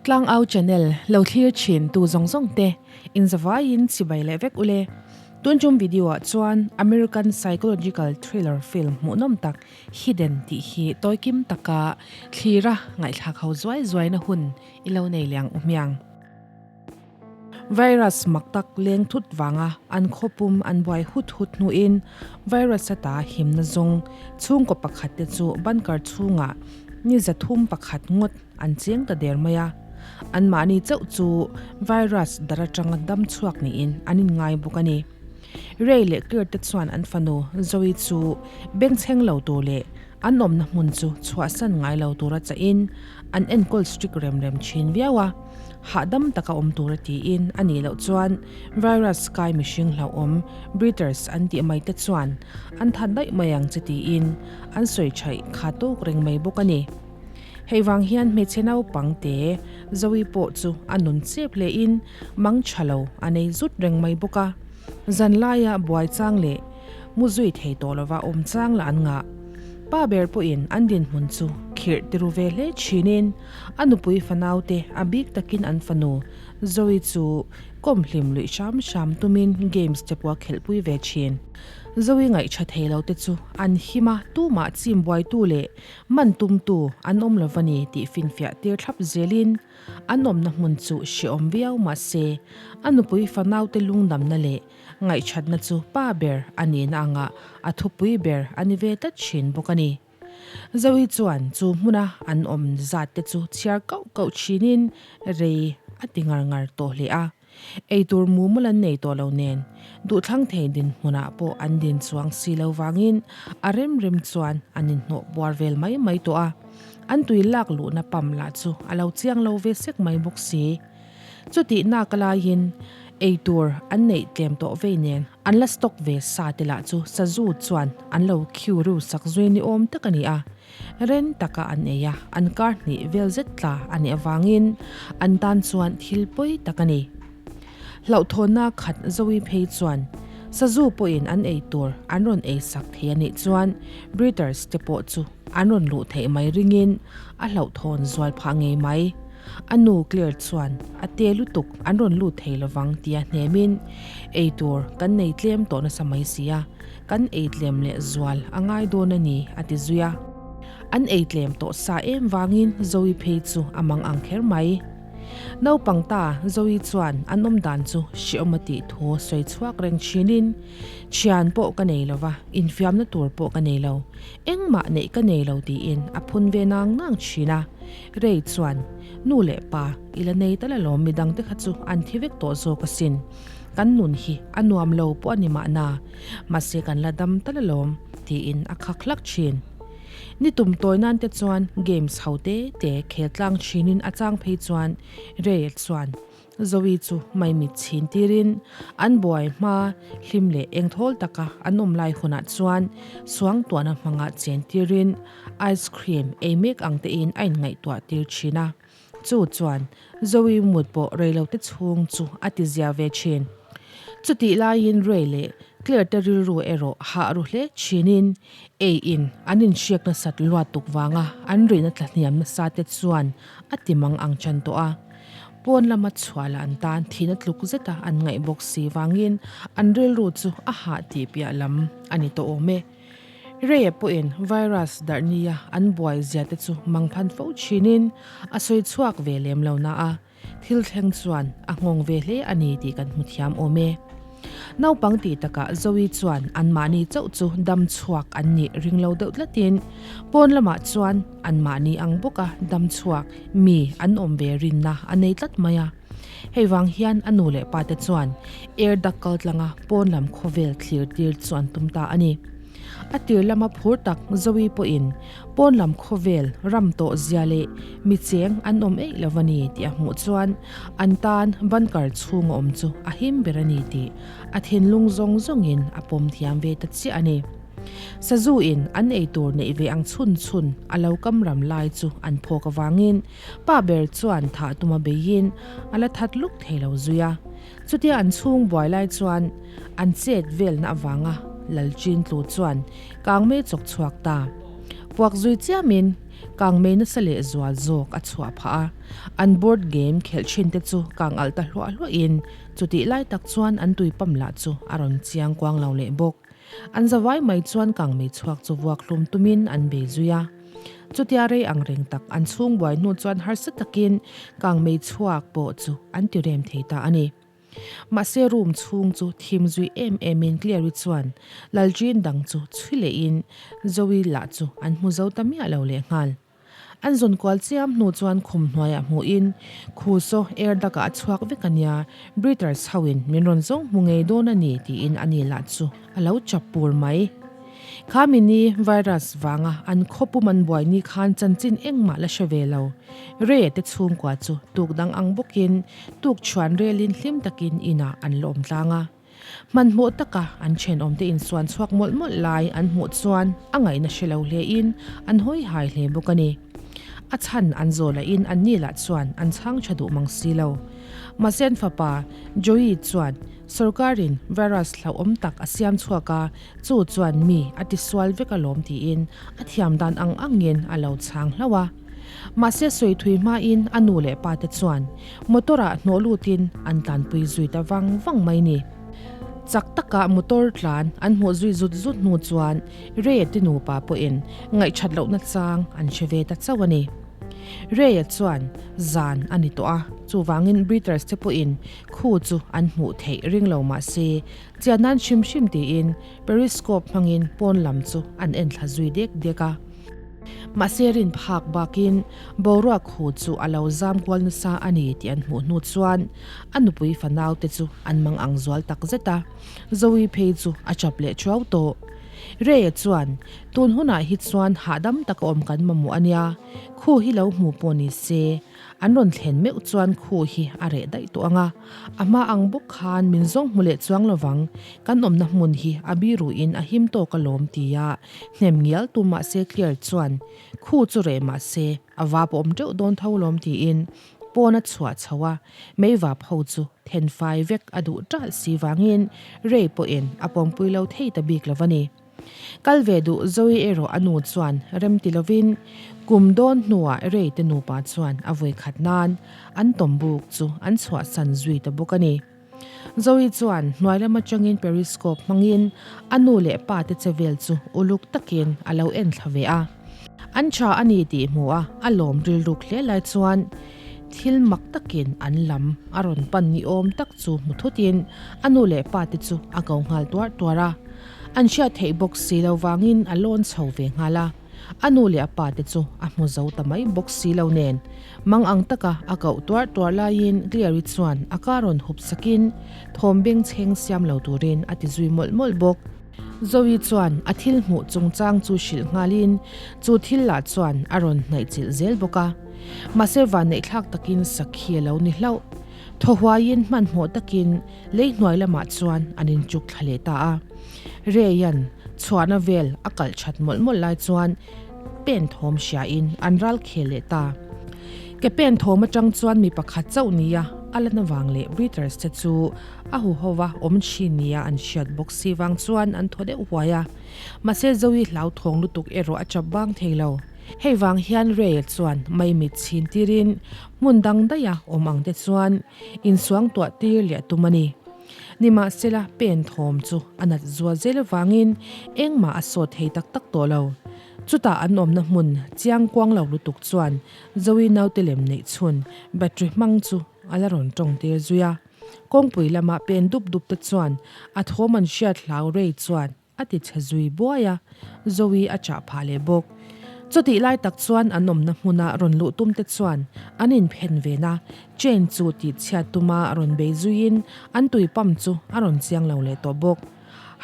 Tlangau channel lo thlir thin tu zawng zawng te inzavaiin chibai leh vek ule. Tun tum video ah chuan American psychological thriller film hmuhnawm tak Hidden tih hi tawikim taka thlira ngaihthlak ho zuai zuaina hun i lo nei leh ang u hmiang. Virus mak tak leng thut vanga an khawpum an buai hut hut hnuin virus ata himna zawng chhungkaw pakhat te chu bunker chhungah ni 301 ngawt an cheng ta der mai a. Anmahni chauh chu virus dar atanga dam chhuak niin an inngai bawk a ni. Ray leh Claire te chuan an fanu Zoe chu bengchheng lo tur leh an awmna hmun chu chhuahsan ngai lo tura chahin an enkawl strict rem rem thin viau a. Hahdam taka awm tura tiin a nih loh chuan virus kai mihring hlauhawm breeders an tih mai te chuan an that daih mai ang che tiin an sawi thaih kha tawk reng mai bawk a ni. Hei vang hian hmeichhe naupang te Zoe pawh chu a nun chep hlein mang tha lo a nei zut reng mai bawk a. Zan laia buai chang leh mu zui thei tawh lova awm chang lah an ngah. Pa ber pawhin an dinhmun chu khirh tiru ve hle thinin a nupui fanau te a bik takin an fanu Zoe chu kawm hlim luih hram hram tumin games te pawh a khelhpui ve thin. Zoe ngaihṭha thei lo te chu an him a, tumah chim buaitu leh Man tumtu an awm lo va ni tih finfiah tir thlap zelin an awmna hmun chu hrehawm viau mah se, a nupui fanaute lungdamna leh ngaihṭhatna chu pa ber a nihna angah a thupui ber a ni ve tlat ṭhin bawk a ni. Zoe chuan chu hmuna an awm zat te chu chhiar kauh kauh ṭhinin rei a ti ngar ngar tawh hle a. Eitur mumul an nei tawh lo nen, duhthlang thei dinhmunah pawh an din chuang si lo vangin a rem rem chuan an inhnawh buar vel mai mai tawh a. An tui lak luhna pump lah chu a lo chiang lo ve sek mai bawk si. Chutih nak laiin eitur an neih tlem tawh vei nen an la stock ve sa te lah chu sazu chuan an lo khiu ru sak zui ni awm tak a ni a. Ren taka an ei a, an kar hnih vel zet tla a nih avangin an tan chuan thil pawi tak a ni. Hlauhthawnna khat Zoe phei chuan sazu pawhin an ei tur an rawn ei sak thei a nih chuan Breeders te pawh chu an rawn luh theih mai ringin a hlauhthawn zual phah ngei mai. A nu Claire chuan a te lutuk an rawn lut thei lovang tia hnemin ei tur kan nei tlem tawh nasa mai si a. Kan ei tlem leh zual a ngai dawn a ni, a ti zui a. An ei tlem tawh sa em vangin Zoe phei chu a mang ang kher mai. Naupang ta Zoe chuan an awm dan chu hreawm a tih thu sawi chhuak reng thinin, Thian pawh ka nei lo va, infiamna tur pawh ka nei lo, engmah neih ka nei lo tiin a phun ve nang nang thin a. Ray chuan, Nu leh pa, i la nei tal alawm midangte kha chu an thi vek tawh zawk asin. Kan nun hi a nuam lo pawh a ni mahna, mahse kan la dam tal alawm, tiin a khak hlak thin. Ni tum tawi nan te chuan games ho te te khel tlang thinin a chang phei chuan Ray chuan Zoe chu maimit chhin tirin an buai hma hlim leh engthawl taka an awm lai hunah chuan suangtuahna hmanga chen tirin ice cream ei mek ang tein a inngaihtuah tir thin a. Chu chuan Zoe mut pawh reilote chhung chu a ti zia ve thin. Chutih laiin Ray leh Claire te rilru erawh hah ru hle thinin ei in an inhriak nasat luat tuk vanga an rihna tlahniam nasa te chuan a ti mang ang chan tawh a. Pawn lama chhuah lah an tan thihna tluk zeta an ngaih bawk si vangin an rilru chu a hah tih piah lam a ni tawh awm e. Ray-a pawhin virus darh nia an buai zia te chu mangphan fo thinin a sawi chhuak ve lem lo na a, thil thleng chuan a nghawng ve hle a ni tih kan hmu thiam awm e. Naupang tih takah Zoe chuan anmahni chauh chu dam chhuak an nih ring lo deuh tlatin pawn lamah chuan anmahni ang bawka dam chhuak mi an awm ve rinna a nei tlat mai a. Hei vang hian a nu leh pa te chuan air duct kal tlanga pawn lam khawvel thlir tir chu an tum ta a ni. A tir lama phur tak Zoe pawhin pawn lam khawvel ram tawh zia leh mi cheng an awm eih lo a ni tih a hmuh chuan an tan bunker chhung a awm chu a him ber a ni tih a thinlung zawng zawngin a pawm thiam ve ta chiah a ni. Sazu in an ei tur neih ve ang chhun chhun a lo kam ram lai chu an phawk avangin Pa ber chuan thah tuma beiin a la that luk thei lo zui a. Chutia an chhung buai lai chuan an chet velna avanga Lalchin tlu chuan kangmei chawk chhuak ta. Puak zui chiamin. kangmei nasa leh zual zawk a chhuah phah a. An board game khelh thin te chu kang alh ta hluah hluah in chutih lai tak chuan an tui pump lah chu a rawn chiang kuang lo leh bawk. An zavai mai chuan kangmei chhuak chu vuak hlum tumin an bei zui a. Chutia rei ang reng tak an chhung buai hnu chuan harsa takin kangmei chhuak pawh chu an ti rem thei ta a ni. Mahse room chhung chu thim zui em em in Clary chuan Lalṭin dang chu chhui leh in Zoe lah chu an hmu zo ta miah lo leh nghal. An zawn kual chiam hnu chuan khum hnuaiah hmuh in khu saw air duct ah a chhuak vek a nia, Breathers ho in min rawn zawng hmu ngei dawn a ni tiin ani lah chu a lo chap pur mai. Kha mini virus vanga an khawpum an buai ni khan chanchin engmah la hre ve lo. Ray te chhungkua chu tuk dang ang bawkin tuk chhuan relin hlim takin inah an la awm tlang a. Hmanhmawh taka an thenawmte insuan chhuak mawlh mawlh lai an hmuh chuan a ngaihna hre lo hlein an hawi hai hle bawk a ni. A chhan an zawh lahin anni lah chuan an chhang tha duh mang si lo. Mahse an fapa Joey chuan sorkarin virus hlauhawm tak a siam chhuak a, chu chuan mi a tisual vek alawm tiin a thiam dan ang angin a lo chhang hlauh a. Mahse sawi thui hmain a nu leh pa te chuan motor ah hnawh lutin an tlanpui zui ta vang vang mai ni. Chak taka motor tlan an hmuh zui zut zut hnu chuan Ray-a te nupa pawhin ngaihthat lohna chang an hre ve ta chauh a ni. Ray-a chuan zan a ni tawh a, chuvangin Breathers te pawhin khu chu an hmuh theih ring lo mahse chian nan hrim hrim tiin periscope hmangin pawn lam chu an enthla zui dek dek a. Mahse rin phak bakin boruak hu chu a lo zam kual nasa a ni tih an hmuh hnu chuan a nupui fanau te chu an mang ang zual tak zet a, Zoe phei chu a chap leh thuau tawh. Ray-a chuan, Tun hunah hi chuan hahdam taka awm kan mamawh a nia, khu hi lo hmu pawh ni se, An rawn thlen meuh chuan khu hi a reh daih tawh ang a, a hma ang bawk khan min zawng hmu leh chuang lovang, kan awmna hmun hi a biruin a him tawk alawm tia hnem ngial tu mahse Claire chuan khu chu reh mahse a vap awm teuh dawn tho lawm tiin pawn a chhuah chho a, mei vap ho chu then fai vek a duh ṭalh si vangin Ray pawhin a pawmpui lo thei ta bik lo a ni. Kal ve duh Zoe erawh a nu chuan rem ti lovin kum dawn hnuah Ray te nupa chuan a vawi khat nan an tawmbuk chu an chhuahsan zui ta bawk a ni. Zoe chuan hnuai lam atangin periscope hmangin a nu leh pa te che vel chu uluk takin a lo en thla ve a. An tha a ni tih hmuh a a lawm rilruk hle lai chuan thil mak takin an lam a rawn pan ni awm tak chu hmu thutin a nu leh pa te chu a ko nghal tuarh tuarh a. An hriat theih bawk si lo vangin a lawn chho ve nghal a, a nu leh a pa te chu a hmu zo ta mai bawk si lo nen. Mang ang taka a koh tuarh tuarh laiin Cleary chuan a ka rawn hup sakin thawm bengchheng siam lo turin a ti zui mawlh mawlh bawk. Zoe chuan a thil hmuh chungchang chu hrilh nghalin chu thil lah chuan a rawn hnaihchilh zel bawk a. Mahse vanneihthlak takin sakhi a lo ni hlauh. Thaw huaiin hmanhmawh takin lei hnuai lamah chuan an inchuk thla leh ta a. Ray-a'n chhuahna vel a kalh that mawlh mawlh lai chuan pen thawm hriain an ral khel leh ta. Ke pen thawm atang chuan mi pakhat chauh nia a lan avang leh Breathers te chu a huhova awm thin nia an hriat bawk si vang chuan an thaw deuh huai a. Mahse Zoe hlauthawng lutuk erawh a chap bang thei lo. Hei vang hian Ray-a chuan maimit chhin tirin hmun dang daiha awm ang te chuan insuang tuah tir leh a tum a ni. Nimahsela pen thawm chu a nat zual zel avangin engmah a sawt thei tak tak tawh lo. Chutah an awmna hmun chiang kuang lo lutuk chuan Zoe naute lem neih chhun battery hmang chu a la rawn tawng tir zui a. Kawngpui lama pen dup dup te chuan a thawm an hriat hlau Ray chuan A ti chhe zui buai a, Zoe a chah phah leh bawk. Chutih lai tak chuan an awmna hmuna rawn luh tum te chuan an inphen ven a, chain chu tih chhiat tuma rawn bei zuiin an tui pump chu a rawn chiang lo leh tawh bawk.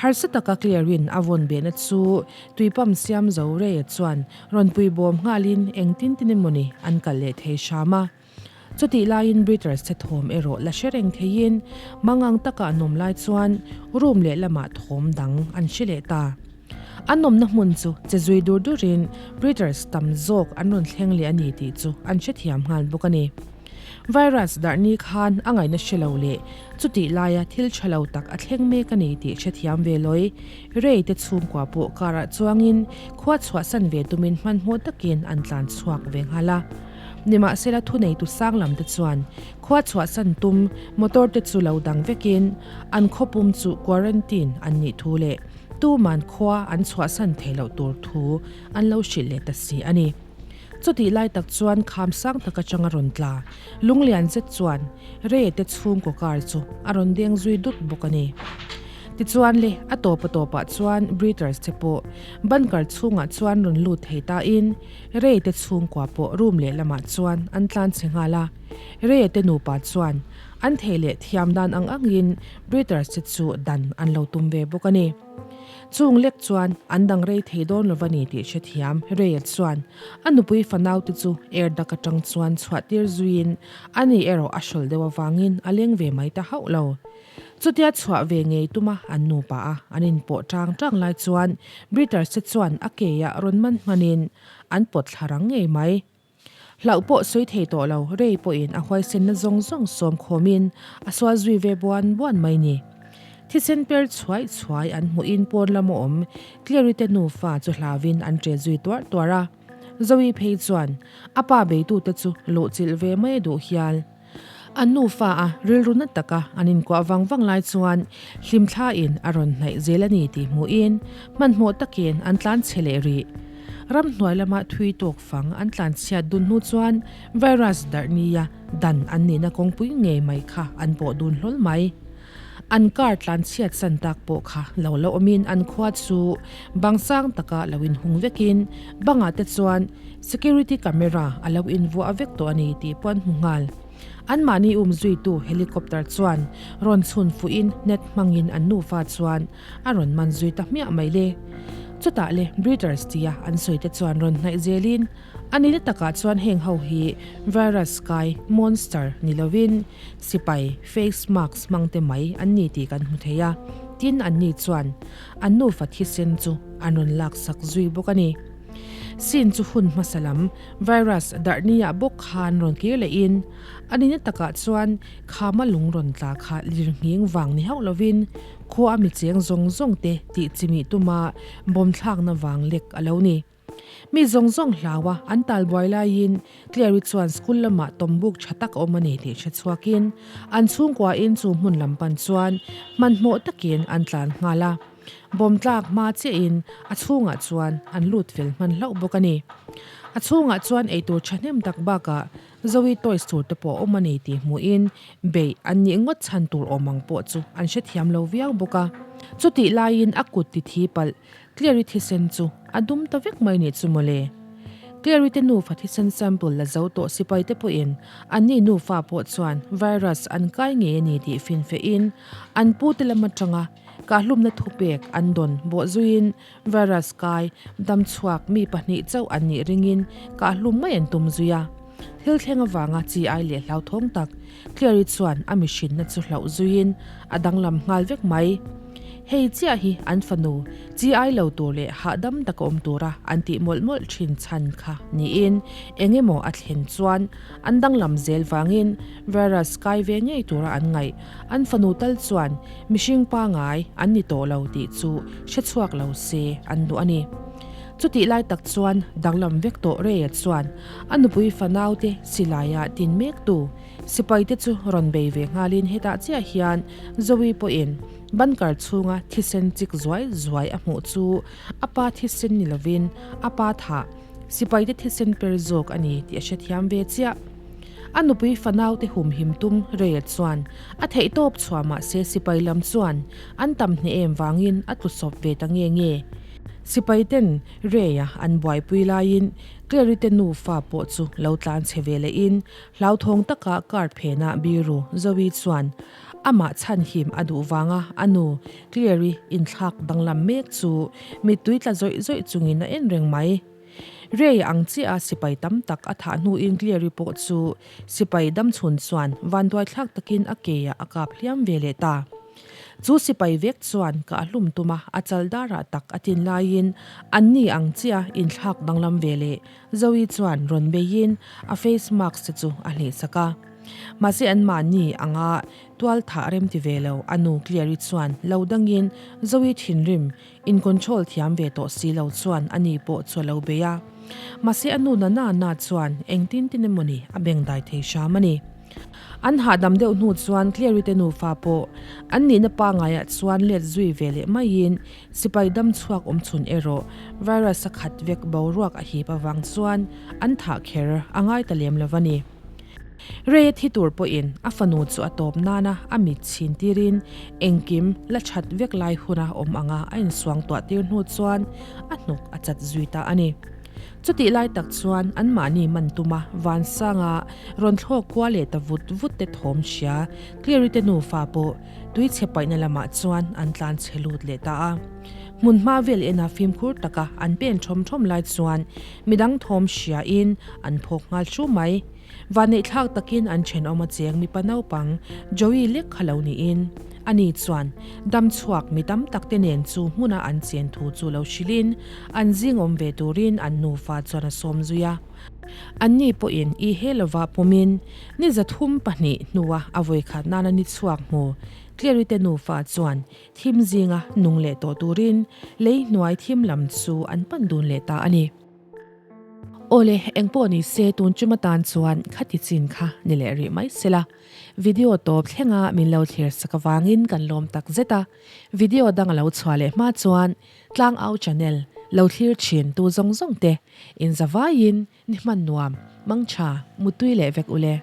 Harsa taka Claire-in a vawn behna chu tui pump siam zo Ray-a chuan rawn pui bawm nghalin engtin tin emawni an kalh leh thei hram a. Chutih laiin Britters te thawm erawh la hre reng theiin mangang taka an awm lai chuan room lehlamah thawm dang an hre leh ta. An awmna hmun chu che zui dur durin Britters tam zawk an rawn thleng leh a ni tih chu an hrethiam nghal bawk a ni. Virus darh ni khan a ngaihna hre lo leh chutih laia thil tha lo tak a thleng mek a ni tih hrethiam ve lawi. Rei te chhungkua pawh karah chuangin khua chhuahsan ve tumin hmanhmawh takin an tlan chhuak ve nghal a. Nimahsela thuneitu sang lam te chuan khua chhuahsan tum motor te chu lo dang vekin an khawpum chu quarantine an nih thu leh tuman khua an chhuahsan thei loh tur thu an lo hrilh leh ta si a ni. Chutih lai tak chuan kham sang tak atanga rawn tla lunglian zet chuan Ray te chhungkaw car chu a rawn deng zui dut bawk a ni. Tichuan le, a tawp a tawpah chuan Breeders te pawh bunker chhungah chuan rawn lut thei tain Ray te chhungkua pawh room lehlamah chuan an tlan chhe nghal a. Ray te nupa chuan an thei leh thiam dan ang angin Breeders te chu dan an lo tum ve bawk a ni. Chung lek chuan an dang rei thei dawn lo va ni tih hrethiam Ray-a chuan a nupui fanaute chu air duct atang chuan chhuah tir zuiin a ni erawh a hrawl deuh avangin a leng ve mai ta hauh lo. Chutia chhuah ve ngei tuma an nupa a an inpawh tang tang lai chuan Britters-te chuan a keiah rawn man hmanin an pawt thla rang ngei mai. Hlauh pawh sawi thei tawh lo, Rei pawhin a huaisenna zawng zawng sawm khawmin a sual zui ve buan buan mai ni. Thisen per chhuai chhuai an hmuhin pawn lama awm Clary te nufa chu hlauin an ṭe zui tuarh tuarh a. Zoe phei chuan a pa beitute chu luhchilh ve mai a duh hial. An nufa a rilru na taka an inkuah vang vang lai chuan hlimthlain a rawn hnaih zel a ni tih hmuhin hmanhmawh takin an tlan chhe leh rih. Ramhnuai lama thui tawk fang an tlan chhiat dun hnu chuan virus darh nia dan an nihna kawngpui ngei mai kha an pawh dun hlawl mai. An car tlan chhiat san tak pawh kha lo la awmin an khua chu bang sang taka lo inhung vekin bangah te chuan security camera a lo invuah vek tawh a ni tih pawh an hmu nghal. Anmahni umzuitu helicopter chuan rawn chhun fuhin net hmangin an nufa chuan a rawn man zui ta hmiah mai le. Chutah le breeders tia an sawi te chuan rawn hnaih zelin a nihna takah chuan heng ho hi virus kai monster ni lovin Sipai face mask hmang te mai an ni tih kan hmu thei a, tin an ni chuan an nufa thisen chu an rawn laksak zui bawk a ni. Scene chu hun hmasa lam virus darh ni-ah bawk khan rawn kir lehin a nihna takah chuan khama lung rawn tla kha lirnghing vang ni hauh lovin khua a mi cheng zawng zawng te tih chimih tuma bawm thlakna vang lek a lo ni. Mi zawng zawng hlau a, an tal buai laiin Clary chuan school lamah tawmbuk tha tak a awm a ni tih hre chhuakin an chhungkuain chu hmun lam pan chuan hmanhmawh takin an tlan nghal a. Bawm tlak hma chiahin a chhungah chuan an lut fel hman hlauh bawk a ni. A chhungah chuan eitur thahnem tak bakah Zoe toys tur te pawh a awm a ni tih hmuhin beih an nih ngawt chhan tur awm ang pawh chu an hrethiam lo viau bawk a. Chutih laiin a kut ti thi palh Clary thisen chu a dum ta vek mai nih chu mawle. Clary te nufa thisen sample la zo tawh sipai te pawhin anni nufa pawh chuan virus an kai ngei a ni tih finfehin an pute lam atanga kahlumna thupek an dawn bawhzuiin virus kai damchhuak mi pahnih chauh an nih ringin kahlum mai an tum zui a. Thil thleng avanga chi ai leh hlauthawng tak Clary chuan a mihrinna chu hlauh zuiin a danglam nghal vek mai. Hei chiah hi an fanu chi ai lo tur leh hahdam taka awm tura an tih mawlh mawlh thin chhan kha niin eng emaw a thlen chuan an danglam zel vangin virus kai ve ngei tura an ngaih an fanu tal chuan mihring pangai an ni tawh lo tih chu hrechhuak lo se an duh a ni. Chutih lai tak chuan danglam vek tawh Ray-a chuan a nupui fanaute silaiah tin mektu Sipaite chu rawn bei ve nghalin hetah chiah hian Zoe pawhin bunker chhunga thisen chik zuai zuai a hmuh chu a pa thisen ni lovin a pa thah sipaite thisen per zawk a ni tih a hrethiam ve chiah. A nupui fanaute humhim tum Ray-a chuan a theihtawp chhuah mahse sipai lam chuan an tam hneh em vangin a tlu sawp ve ta nge nge. Sipaiten Ray-a an buaipui laiin Clary te nufa pawh chu lo tlan chhe ve lehin Hlauthawng taka car phenah biru Zoe chuan amah chhanhim a duh vanga a nu Claire-i inthlak danglam mek chu mittui tla zawih zawih chungin a en reng mai. Ray ang chiah a sipai tam tak a thah hnuin Claire-i pawh chu sipai damchhun chuan vanduaithlak takin a keah a kap hliam ve leh ta. Chu sipai vek chuan ka a hlum tum a, a chal darah tak a tin laiin anni ang chiah inthlak danglam ve leh Zoe chuan rawn beiin a face mask te chu a hleh sak a. Mahse anmahni anga tual thah rem ti ve lo a nu Cleary chuan lo dangin Zoe thinrim in control thiam ve tawh si lo chuan ani pawh chu a lo bei a. Mahse a nu na na na chuan engtin tin emawni a bengdai thei hram a ni. An hahdam deuh hnu chuan Cleary te nufa pawh an nihna pangaiah chuan let zui ve leh maiin sipai dam chhuak awm chhun erawh virus a khat vek boruak a hip avang chuan an thah kher a ngai ta lem lo a ni. Rei a thi tur pawhin a fanu chu a tawp nana a mit chhin tirin engkim la that vek lai huna awm anga a insuang tuah tir hnu chuan a hnuk a chat zui ta a ni. Chutih lai tak chuan anmahni man tuma Vansanga rawn thlawk kual leh ta vut vut te thawm hria Cleary te nufa pawh tui chhe paihna lamah chuan an tlan chhe lut leh ta a. Hmun hma vel ena fimkhur taka an pen thawm thawm lai chuan midang thawm hriain an phawk nghal hru mai. Vanneihthlak takin an thenawm a cheng mipa naupang Joey lek kha lo niin ani chuan dam chhuak mi tam tak te nen chu hmuna an chen thu chu lo hrilhin an zing awm ve turin an nufa chuan a sawm zui a. Anni pawhin i he lova pawmin ni 302 hnua a vawikhat nana ni chhuak hmu Cleary te nufa chuan thim zinga nung leh tawh turin lei hnuai thim lam chu an pan dun leh ta a ni. Awle, engpawh ni se tun chuma tan chuan khati chin kha ni leh rih mai sela. Video tawp thlenga min lo thlir sak avangin kan lawm tak zet a. Video dang a lo chhuah leh hma chuan Tlangau channel lo thlir thin tu zawng zawng te in zavaiin ni hman nuam, mangtha, mutui leh vek ule.